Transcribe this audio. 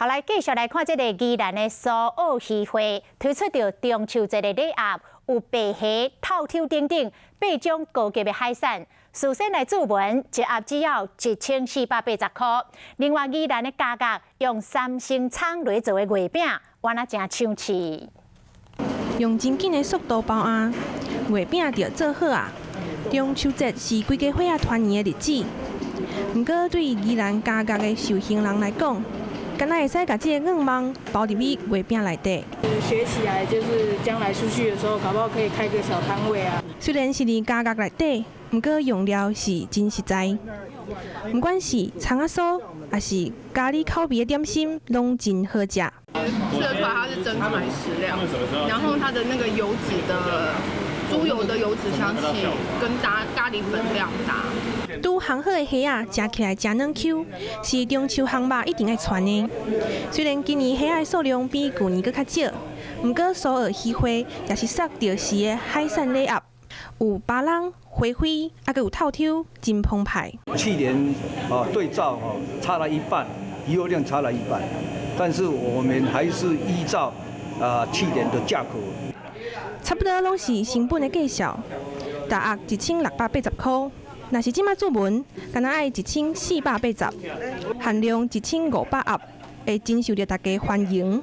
好，來繼續來看這个宜蘭的蘇澳漁會推出著中秋節的禮盒，有白蝦、透抽等等八種高級的海產。事先來注文，一盒只要1480箍。另外，宜蘭的家樂用三星蔥來做的月餅，原來誠搶市。用真緊的速度包餡，月餅就做好矣。中秋節是規家伙仔團圓的日子，毋過對宜蘭佳樂的壽興人來講，敢若會使共這個願望包入去月餅內底。學起來就是將來出去的時候，搞不好可以開個小攤位啊。雖然是佇佳樂內底，毋過用料是真實在。毋管是蔥仔酥，抑是咖喱口味的點心，攏真好食。吃得出來它是真材實料，然後它的那個油脂的豬油的油脂香氣跟搭咖喱粉非常搭。拄烘好的蝦仔，食起來誠軟 Q，是中秋烘肉一定愛傳的。雖然今年蝦仔的數量比舊年閣較少，毋過蘇澳漁會也是送著時的海產禮盒，有巴櫳、花飛，抑閣有透抽，真澎湃。去年啊對照哦差了一半，漁獲量差了一半，但是我們還是依照啊去年的價格。差不多攏是成本的價數，大盒1680箍。若是這馬注文，敢若愛1480，限量1500盒，會真受著大家歡迎。